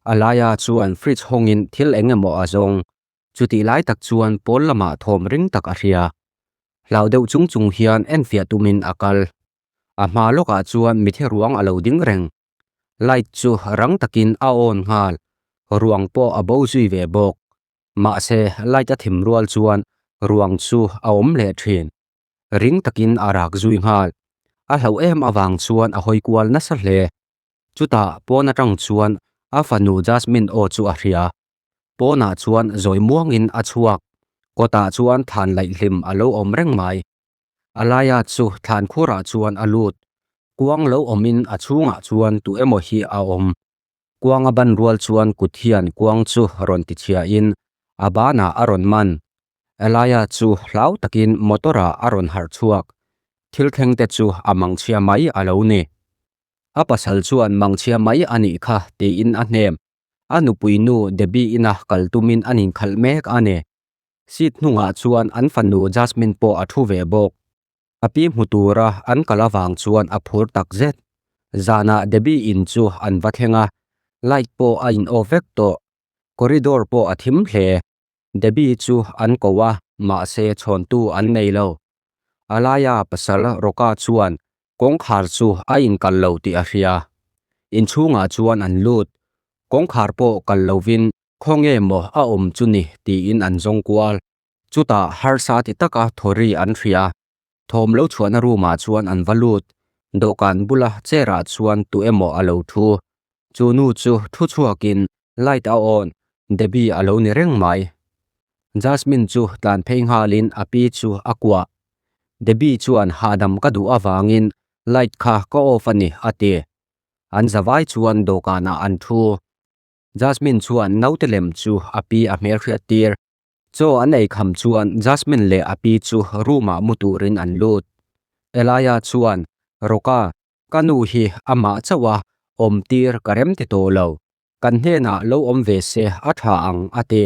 Alaya chuan fridge hawngin thil eng emaw a zawng. Chutih lai tak chuan pawn lamah thawm ring tak a hria. Hlau deuh chung chung hian enfiah tumin a kal. A hma lawkah chuan mithe ruang a lo ding reng. Light chu rang takin a on nghal. Ruang pawh a bo zui ve bawk. Mahse light a thim rual chuan ruang chu a awm leh thin. Ring takin a rak zui nghal. A hlauh em avang chuan a hawi kual nasa hle. Chutah pawn atang chuan a fanu Jasmine aw chu a hria. Pawnah chuan zawi muangin a chhuak. Kawtah chuan thlan laihhlim a lo awm reng mai. A laia chu thlan khurah chuan a lut. Kuang lo awmin a chhungah chuan tu emaw hi a awm. Kuanga ban rual chuan kut hian kuang chu rawn tichhiain a banah a rawn man. Elijah chu hlau takin motor-ah a rawn harh chhuak. Thil thlengte chu a mangchhia mai a lo ni. A pasal chuan mangchhia mai a nih kha tiin a hnem. A nupui nu Debbie ina kal tumin an inkhalh mek a ni. Seat hnungah chuan an fanu Jasmine pawh a thu ve bawk. A pi hmu tura an kal avang chuan a phur tak zet. Zanah Debbie in chu an va thleng a, light pawh a in off vek tawh. Corridor pawh a thim hle. Debbie chu an ko a, mahse chhawntu an nei lo. A laia pasal Roka chuan kawngkhar chu a inkal lo tih a hria. Inchhungah chuan an lut. Kawngkhar pawh kal lovin khawnge maw a awm chu ni tiin an zawng kual. Chutah harsa ti taka thawri an hria. Thawm lo chhuahna room ah chuan an va lut. Dawhkan bula chair ah chuan tu emaw a lo thu. Chu nu chu thu chhuakin light a on, Debbie a lo ni reng mai. Jasmine chu tlan phei nghalin a pi chu a kuah. Debbie chuan hahdam ka duh avangin light kha ka off a ni a ti. An zavai chuan dawhkanah an thu. Jasmine chuan naute lem chu a pi a hmelhriat tir. Chaw an ei kham chuan Jasmine leh a pi chu room ah mu turin an lut. Elijah chuan, Roka, ka nu hi amah chauh a awm tir ka rem ti tawh lo. Kan hnenah lo awm ve se a tha ang a ti.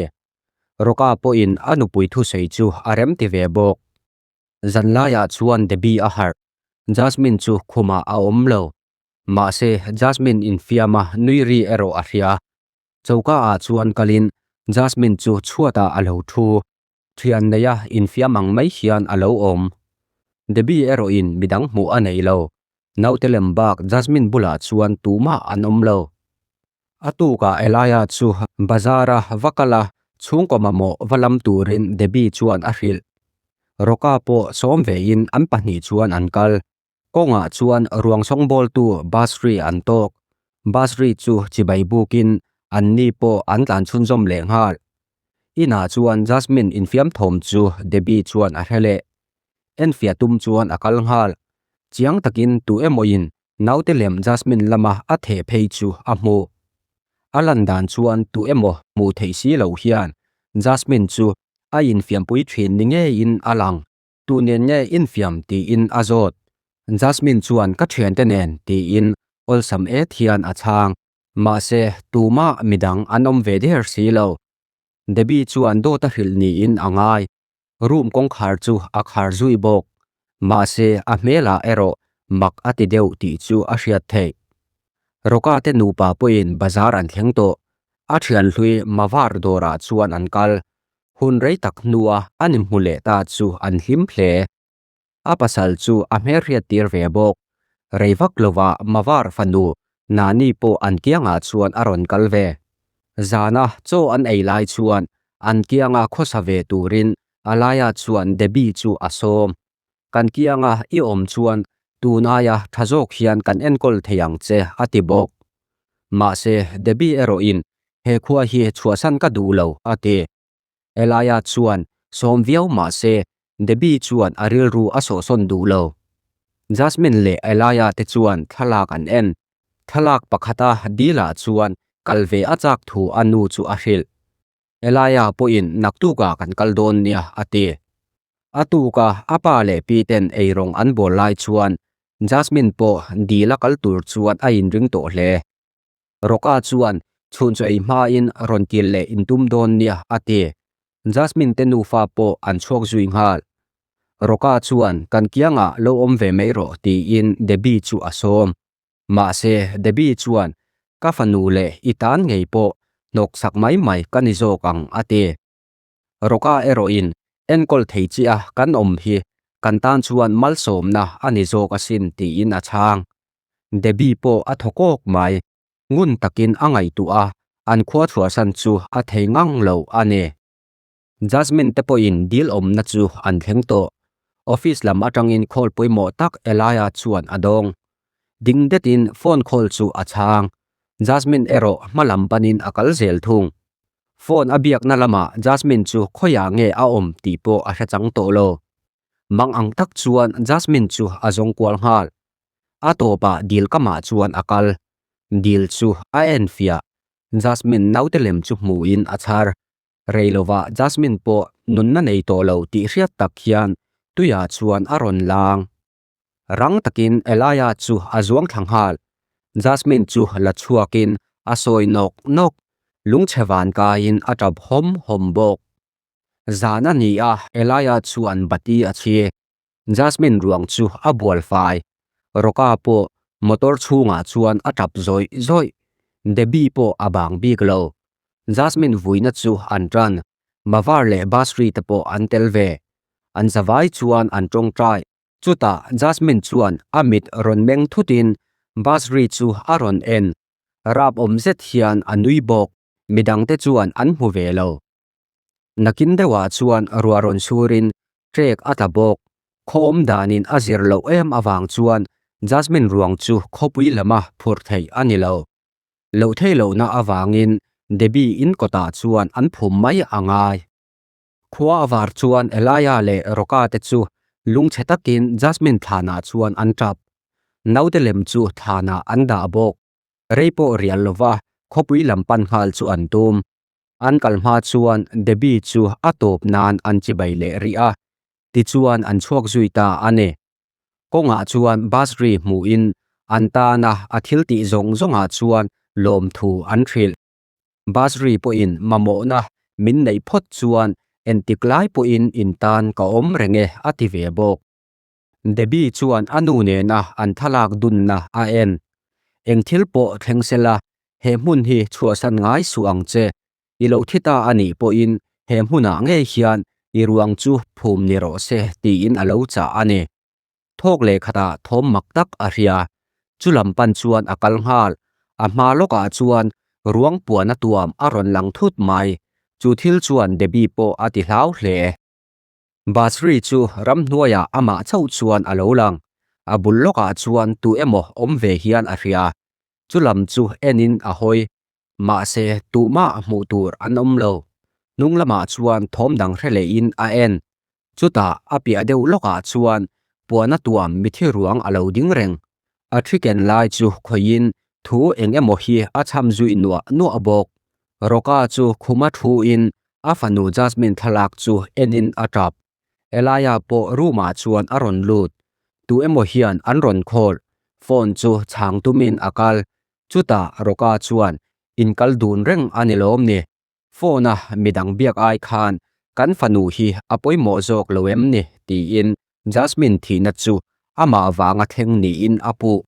Roka pawhin a nupui thusawi chu a rem ti ve bawk. Zanlaiah chuan Debbie a harh. Jasmine chu khumah a awm lo. Mahse Jasmine infiama nui ri erawh a hria. Choka ah chuan kalin Jasmine chu chhuatah a lo thu. Thian neia infiam ang mai hian a lo awm. Debbie erawhin midang hmuh a nei lo. Naute lem bak Jasmine bulah chuan tumah an awm lo. A tukah Elijah chu bazar-a va kal a, chhungkaw mamawh va lam turin Debbie chuan a hrilh. Roka pawh sawm vein an pahnih chuan an kal. Kawngah chuan ruang sawngbawltu Basri an tawk. Basri chu chibai bukin an ni pawh an tlan chhunzawm leh nghal. Inah chuan Jasmine infiam thawm chu Debbie chuan a hre leh. Enfiah tum chuan a kal nghal. Chiang takin tu emawin naute lem Jasmine lama a theh phei chu a hmu. A lan dan chuan tu emaw hmuh theih si lo hian Jasmine chu a infiampui thin ni ngeiin a lang. Tu nen nge infiam tiin a zawt. Jasmine chuan ka thiante nen tiin awlsam et hian a chhang. Mahse, tumah midang an awm ve der si lo. Debbie chuan dawt a hrilh niin a ngai. Room kawngkhar chu a khar zui bawk. Mahse, a hmelah erawh mak a ti deuh tih chu a hriat theih. Roka te nupa pawhin bazar an thleng tawh. A thianhlui Mavar dawrah chuan an kal. Hun rei tak hnua an inhmu leh ta chu an hlim hle. A pasal chu a hmelhriat tir ve bawk. Rei vak lovah Mavar fanu Nani pawh an kiangah chuan a rawn kal ve. Zana chaw an ei lai chuan an kianga khawsa ve turin Alaya chuan Debbie chu a sawm. Kan kianga i awm chuan tunaia tha zawk hian kan enkawl thei ang che a ti bawk. Mahse Debbie erawhin he khua hi chhuahsan ka duh lo a ti. Elijah chuan sawm viau mahse Debbie chuan a rilru a sawhsawn duh lo. Jasmine leh Elijah te chuan thlalak an en. Thlalak pakhata Dila chuan kal ve a chak thu a nu chu a hrilh. Elijah pawhin naktukah kan kal dawn nia a ti. A tuka a pa leh pi ten eirawng an bawl lai chuan Jasmine pawh dil a kal tur chuan a inring tawh hle. Roka chuan chhun chu ei hmain rawn kil leh intum dawn nia a ti. Jasmine te nufa pawh an chhuak zui nghal. Roka chuan kan kiangah lo awm ve mai rawh tiin Debbie chu a sawm. Mahse Debbie chuan. Ka fanu leh i tan ngei pawh hnawksak mai mai ka ni zawk ang a ti. Rawka erawhin enkawl thei chiah a kan awm hi kan tan chuan malsawmna a ni zawk asin tiin a chhang. Debbie pawh a thaw kawk mai. Ngun takin a ngaihtuah a, an khua chhuahsan chu a thei ngang lo a ni. Jasmine te pawhin dil awmna chu an thleng tawh. Office lam atangin call pawimawh tak Elijah chuan a dawng. Ding detin phone call chu a chhang. Jasmine erawh hma lam panin a kal zel thung. Phone a biakna lamah Jasmine chu khawiah nge a awm tih pawh a hre chang tawh lo. Mang ang tak chuan Jasmine chu a zawng kual nghal. A tawpah dil kamah chuan a kal. Dil chu a enfiah. Jasmine naute lem chu hmuhin a chhar. Rei lovah Jasmine pawh nunna nei tawh lo tih hriat tak hian tuiah chuan a rawn lang. Rang takin Elijah chu a zuang thla nghal. Jasmine chu la chhuakin a sawi nawk nawk, lungchhe van kaiin a tap hawm hawm bawk. Zan a ni a, Elijah chuan bati a chhi. Jasmine ruang chu a bual fai. Roka pawh motor chhungah chuan a tap zawih zawih. Debbie pawh a bang bik lo. Jasmine vuina chu an tan. Mavar leh Basri te pawh an tel ve. An zavai chuan an tawngtai. Chutah Jasmine chuan a mit rawn meng thutin Basri chu a rawn en. Rap awm zet hian a nui bawk. Midangte chuan an hmu ve lo. Nakin deuhah chuan ruah rawn surin trek a tla bawk. Khaw awm danin a zir loh em avang chuan Jasmine ruang chu khawpui lama phurh theih a ni lo. Loh theih lohna avangin Debbie in kawtah chuan an phum mai a ngai. Khua avar chuan Elijah leh Roka te chu lungchhe takin Jasmine thlanah chuan an tap. Naute lem chu thlanah an dah bawk. Rei pawh rial lova khawpui lam pan nghal chu an tum. An kal hma chuan Debbie chu a tawp nan an chibai leh rih a, tichuan an chhuak zui ta a ni. Kawngah chuan bus ri hmuhin an tana a thil tih zawng zawngah chuan lawmthu an hrilh. Bus ri pawhin mamawhna min neih phawt chuan entik lai pawhin in tan ka awm reng e a ti ve bawk. Debbie chuan a nu nena an thlalak dunna a en. Eng thil pawh thleng sela, he hmun hi chhuahsan ngai suh ang che. I lo thi ta a nih pawhin he hmunah ngei hian i ruang chu phum ni rawh se tiin a lo chah a ni. Thawk leh khatah thawm mak tak a hria. Chu lam pan chuan a kal nghal. A hma lawkah chuan ruang puan a tuam a rawn lang thut mai. Chu thil chuan Debbie pawh a ti hlau hle. Basri chu ramhnuaiah amah chauh chuan a lo lang. A bul lawkah chuan tu emaw awm ve hian a hria. Chu lam chu enin a hawi. Mahse, tuhmah hmuh tur an awm lo. Hnung lamah chuan thawm dang hre lehin a en. Chutah a piah deuh lawkah chuan puana tuam mithi ruang a lo ding reng. A thi ken lai chu khawihin thu eng emaw hi a chham zui nuah nuah bawk. Roka chu khuma thuin a fanu Jasmine thlalak chu enin a tap. Elijah pawh room ah chuan a rawn lut. Tu emaw hian an rawn call, phone chu chhang tumin a kal. Chutah Roka chuan in kal dun reng a ni lawm ni? Phone a midang biak ai khan kan fanu hi a pawimawh zawk lo em ni? tiin Jasmine thihna chu amah vanga thleng niin a puh.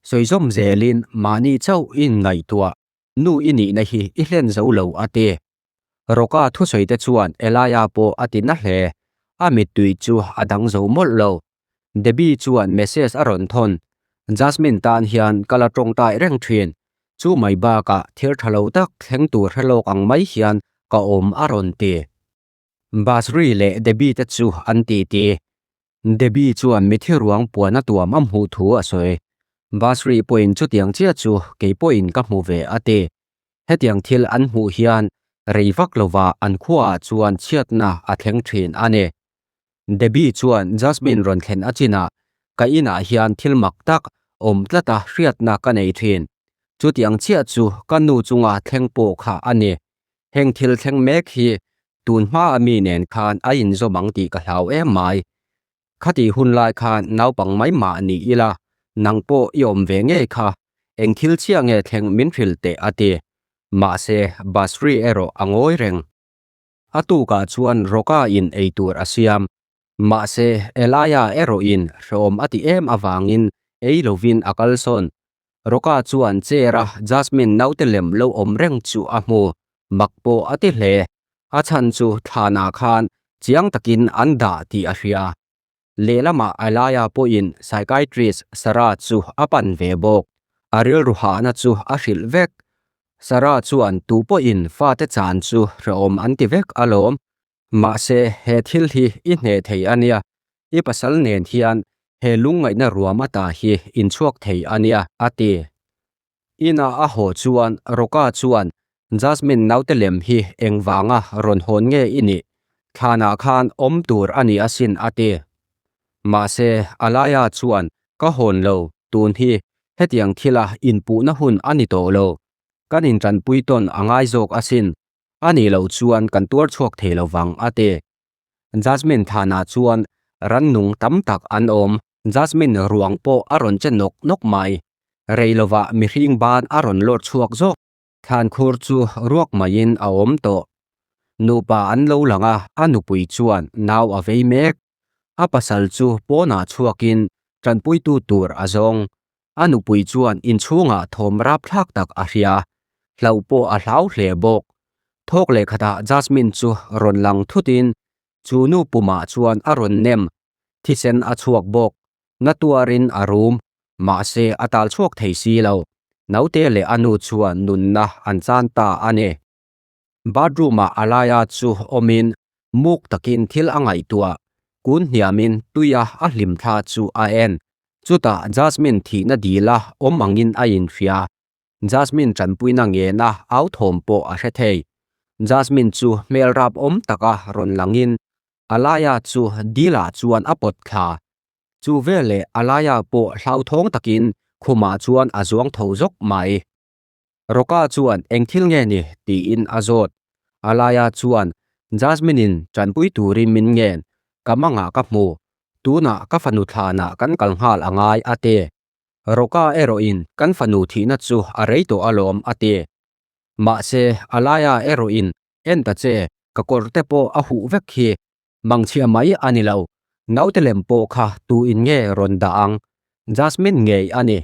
Sawizawm zelin mahni chauh in ngaihtuah nu i nihna hi i hlen zo lo a ti. Roka thusawi te chuan Elijah pawh a ti na hle, a mittui chu a dang zo mawlh lo. Debbie chuan message a rawn thawn, Jasmine tan hian ka la tawngtai reng thin, chu mai bakah thil tha lo tak thleng tur hre lawk ang mai hian ka awm a rawn ti. Basri leh Debbie te chu an titi. Debbie chuan mithi ruang puan a tuam a hmuh thu a sawi. Basri pawhin chutiang chiah chu kei pawhin ka hmu ve a ti. Hetiang thil an hmuh hian rei vak lovah an khuaah chuan chhiatna a thleng thin a ni. Debbie chuan Jasmine rawn thlen a chinah, Ka inah hian thil mak tak awm tlata hriatna ka nei thin. Chutiang chiah chu ka nu chunga thleng pawh kha a ni. Heng thil thleng mek hi tun hma a mi nen khan a inzawm ang tih ka hlau em mai. Khati hun lai khan naupang mai mah ni ila, nang pawh i awm ve ngei kha, eng thil chiah nge thleng min hrilh teh a ti. Mahse, Basri erawh a ngawi reng. A tukah chuan Roka in ei tur a siam. Mahse, Elijah erawhin hrehawm a ti em avangin ei lovin a kalsawn. Roka chuan chair a Jasmine naute lem lo awm reng chu a hmu. Mak pawh a ti hle. A chhan chu thlanah khan chiang takin an dah tih a hria. Lehlamah Alaya pawhin psychiatrist Sarah chu a pan ve bawk. A rilru hahna chu a hrilh vek. Sarah chuan tu pawhin fate chan chu hrehawm an ti vek alawm. Mahse he thil hi i hneh thei a nia, i pasal nen hian he lungngaihna ruam ata hi inchhuak thei a nia, a ti. Ina a haw chuan Roka chuan Jasmine naute lem hi engvanga rawn hawn nge i nih? Thlanah khan awm tur a ni asin a ti. Mahse, Alaya chuan ka hawn lo, tun hi hetiang thila inpuhna hun a ni tawh lo. Kan intanpui tawn a ngai zawk asin, a nih loh chuan kan tuar chhuak thei lo vang a ti. Jasmine thlanah chuan rannung tam tak an awm. Jasmine ruang pawh a rawn che nawk nawk mai. Rei lovah mihring ban a rawn lawr chhuak zawk. Thlankhur chu ruak maiin a awm tawh. Nupa an lo lang a, a nupui chuan nau a vei mek. A pasal chu pawnah chhuakin tanpuitu tur a zawng. A nupui chuan inchhungah thawm rapthlak tak a hria. Hlauh pawh a hlau hle bawk. Thawk leh khatah Jasmine chu rawn lang thutin chu nu pumah chuan a rawn nem. Thisen a chhuak bawk. Na tuarin a rum. Mahse a tal chhuak thei si lo. Naute leh a nu chuan nunna an chan ta a ni. Bathroom ah Alaya chu awmin muk takin thil a ngaihtuah. Kun hniamin tuia a hlim thla chu a en. Chutah Jasmine thihna dila awm angin a inhria. Jasmine tanpuina ngena au thawm pawh a hre thei. Jasmine chu hmel rap awm taka rawn langin Alaya chu dilah chuan a pawt thla. Chu veleh Alaya pawh hlauthawng takin khumah chuan a zuang tho zawk mai. Roka chuan eng thil nge ni tiin a zawt. Alaya chuan Jasmine-in tanpui turin min ngen, ka mangah ka hmu, tunah ka fanu thlanah kan kal nghal a ngai a ti. Roka erawhin kan fanu thihna chu a rei tawh alawm a ti. Mahse Alaya erawhin en ta che, ka kawr te pawh a huh vek hi, mangchhia mai a ni lo, naute lem pawh kha tu in nge rawn dah ang, Jasmine ngei a ni,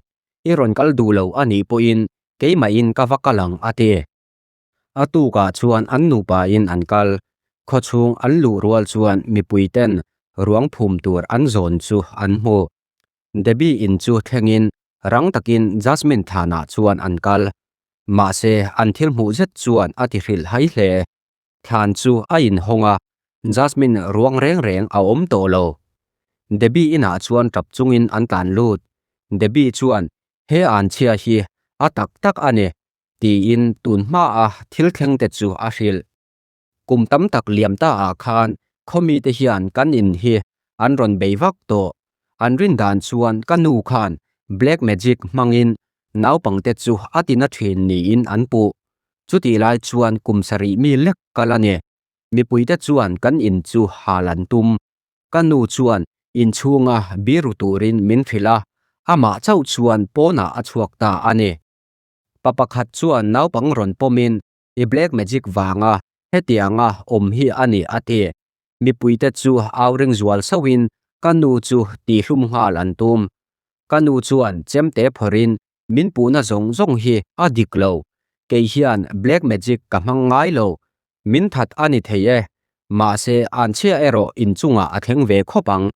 i rawn kal duh lo a nih pawhin keimahin ka va kal ang a ti. A tukah chuan an nupa in an kal, khawchhung an luh rual chuan mipui ten ruang phum tur an zawn chu an hmu. Debbie in chu thlengin rang takin Jasmine thlanah chuan an kal. Mahse, an thil hmuh zet chuan a ti hrilh hai hle. Thlan chu a inhawng a, Jasmine ruang reng reng a awm tawh lo. Debbie inah chuan tap chungin an tlan lut. Debbie chuan, He anchhia hi a tak tak a ni, tiin tun hmaa thil thlengte chu a hrilh. Kum tam tak liam ta ah khan khawmite hian kan in hi an rawn bei vak tawh. An rin dan chuan ka nu khan black magic hmangin naupangte chu a tina thin niin an puh. Chutih lai chuan kum sarih mi lek kal a ni. Mipuite chuan kan in chu hal an tum. Ka nu chuan inchhunga biru turin min hrilh a, amah chauh chuan pawnah a chhuak ta a ni. Pa pakhat chuan naupang rawn pawmin I black magic vanga hetianga awm hi a ni a ti. Mipuite chu au ring zual sauhin ka nu chu tihlum nghal an tum. Ka nu chuan chemte phawrhin min puhna zawng zawng hi a dik lo. Kei hian black magic ka hmang ngai lo. Min that a ni thei e. Mahse anchhia erawh inchungah a thleng ve khawp ang.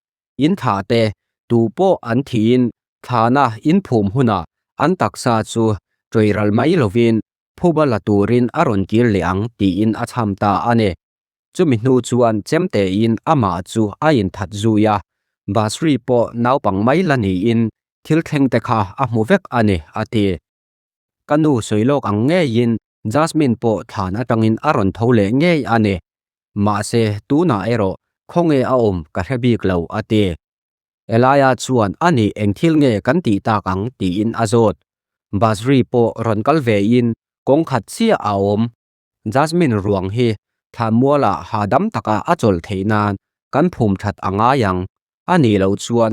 In thlah te, tu pawh an thihin thlana in phum hunah an taksa chu ṭawih ral mai lovin phuba la turin a rawn kir leh ang tiin a chham ta a ni. Chumi hnu chuan chemtein amah chu a inthat zui a, Basri pawh naupang mai la niin thil thleng te kha a hmu vek a ni, a ti. Ka nu sawi lawk ang ngeiin Jasmine pawh thlan atangin a rawn tho leh ngei a ni. Mahse, tunah erawh khawnge a awm ka hre bik lo, a ti. Elijah chuan a nih eng thil nge kan tih tak ang tiin a zawt. Basri pawh rawn kal ve in kawng khat chiah a awm. Jasmine ruang hi thlanmualah hahdam taka a chawlh theih nan kan phum that a ngai ang. A nih loh chuan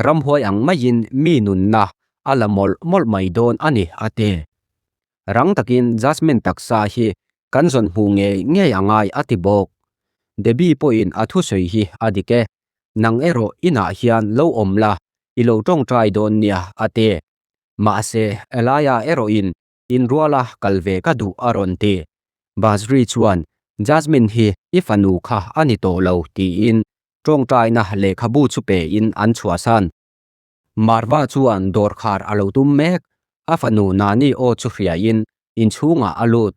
ramhuai ang maiin mi nunna a la mawlh mawlh mai dawn a ni a ti. Rang takin Jasmine taksa hi kan zawn hmuh ngei ngei a ngai a ti bawk. Debbie pawhin a thusawi hi a dik e. Nang erawh inah hian lo awm la, i lo tawngtai dawn nia, a ti. Mahse, Elijah erawhin inruala kal ve ka duh a rawn ti. Basri chuan, Jasmine hi i fanu kha a ni tawh lo tiin tawngtaina lehkhabu chu pein an chhuahsan. Marva chuan dawr khar a lo tum mek. A fanu Nani aw chu hriain inchhungah a lut.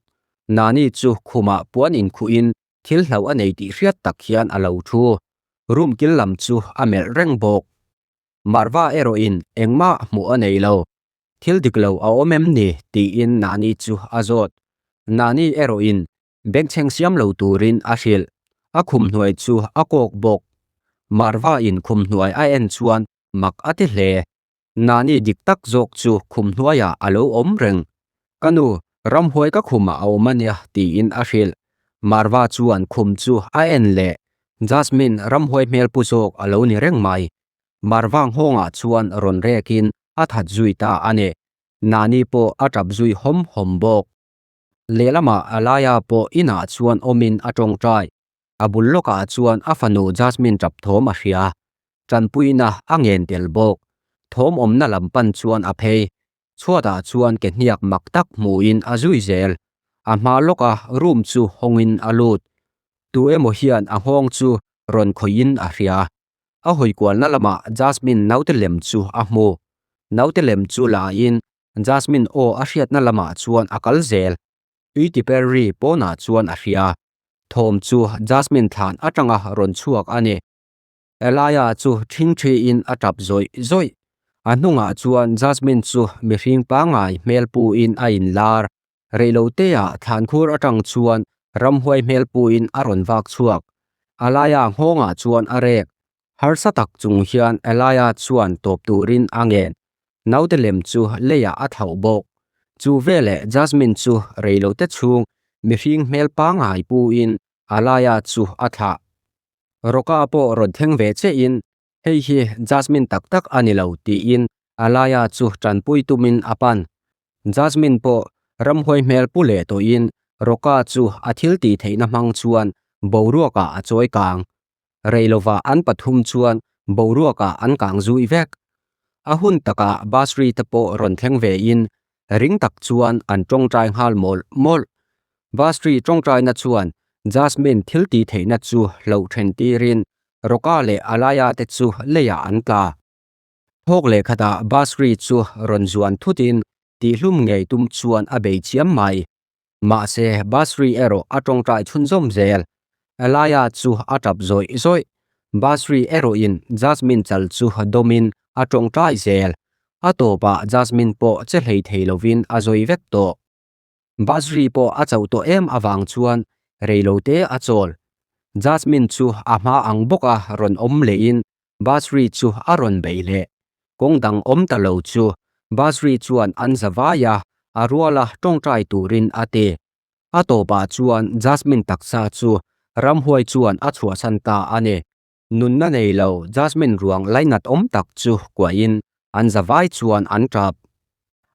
Nani chu khumah puan inkhuhin thil hlauh a nei tih hriat tak hian a lo thu. Room kil lam chu a melh reng bawk. Marva erawhin engmah hmuh a nei lo. Thil dik lo a awm em ni? tiin Nani chu a zawt. Nani erawhin Bengchheng siam lo turin a hrilh. A khum hnuai chu a kawk bawk. Marva in khum hnuai a en chuan mak a ti hle. Nani dik tak zawk chu khum hnuaiah a lo awm reng. Ka nu, ramhuai ka khumah a awm a nia tiin a hrilh. Marva chuan khum chu a en leh. Jasmine ramhuai hmel pu zawk a lo ni reng mai. Marva nghawngah chuan rawn rekin a that zui ta a ni. Nani pawh a tap zui hawm hawm bawk. Lehlamah a laia pawh inah chuan awmin a tawngtai. A bul lawkah chuan a fanu Jasmine tap thawm a hria. Tanpuina a ngen tel bawk. Thawm awmna lam pan chuan a phei. Chhuatah chuan ke hniak mak tak hmuhin a zui zel. A hma lawka room chu hawngin a lut. Tu emaw hian a nghawng chu rawn khawihin a hria. A hawi kualna lamah Jasmine naute lem chu a hmu. Naute lem chu lain Jasmine aw a hriatna lamah chuan a kal zel. Tui ti per ri pawnah chuan a hria. Thawm chu Jasmine thlan atanga rawn chhuak a ni. Elijah chu ṭhingṭhiin a ṭap zawih zawih. A hnungah chuan Jasmine chu mihring pangngai hmel puin a inlar. Reiloteah thlankhur atang chuan ramhuai hmel puin a rawn vak chhuak. Elijah nghawngah chuan a rek. Harsa tak chung hian Elijah chuan tawp turin a ngen. Naute lem chu leiah a thlauh bawk. Chu veleh Jasmine chu reilote chhung mihring hmel pangngai puin Alaya chu a thlah. Rawka pawh rawn thleng ve chiahin hei hi Jasmine tak tak a ni lo tiin Alaya chu tanpui tumin a pan. Jasmine pawh ramhuai hmel pu leh tawhin Rawka chu a thil tih theihna hmang chuan boruakah a chawi kang. Rei lovah an pathum chuan boruakah an kang zui vek. A hun takah bus ri te pawh rawn thleng vein ring tak chuan an tawngtai nghal mawlh mawlh. Bus ri tawngtaina chuan Jasmine thil tih theihna chu hloh then tirin Rawka leh Alaya te chu leiah an tla. Thawk leh khatah bus ri chu rawn zuan thutin tihlum ngei tum chuan a bei chiam mai. Mahse, Basri erawh a tawngtai chhunzawm zel. Elijah chu a tap zawih zawih. Basri erawhin Jasmine chal chu dawmin a tawngtai zel. A tawpah Jasmine pawh che hlei thei lovin a zawi vek tawh. Basri pawh a chauh tawh em avang chuan reilote a chawl. Jasmine chu a hma ang bawka rawn awm lehin Basri chu a rawn bei leh. Kawng dang awm ta lo chu Basri chuan an za vai a, a ruala tawngtai turin a ti. A tawpah chuan Jasmine taksa chu ramhuai chuan a chhuahsan ta a ni. Nunna nei lo Jasmine ruang lainat awm tak chu kuahin an za vai chuan an tap.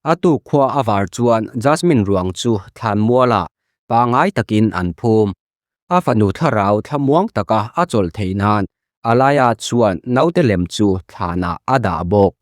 A tuk khua a var chuan Jasmine ruang chu thlan mualah pangai takin an phum. A fanu thlarau thlamuang taka a chawlh theih nan Alaya chuan naute lem chu thlanah a dah bawk.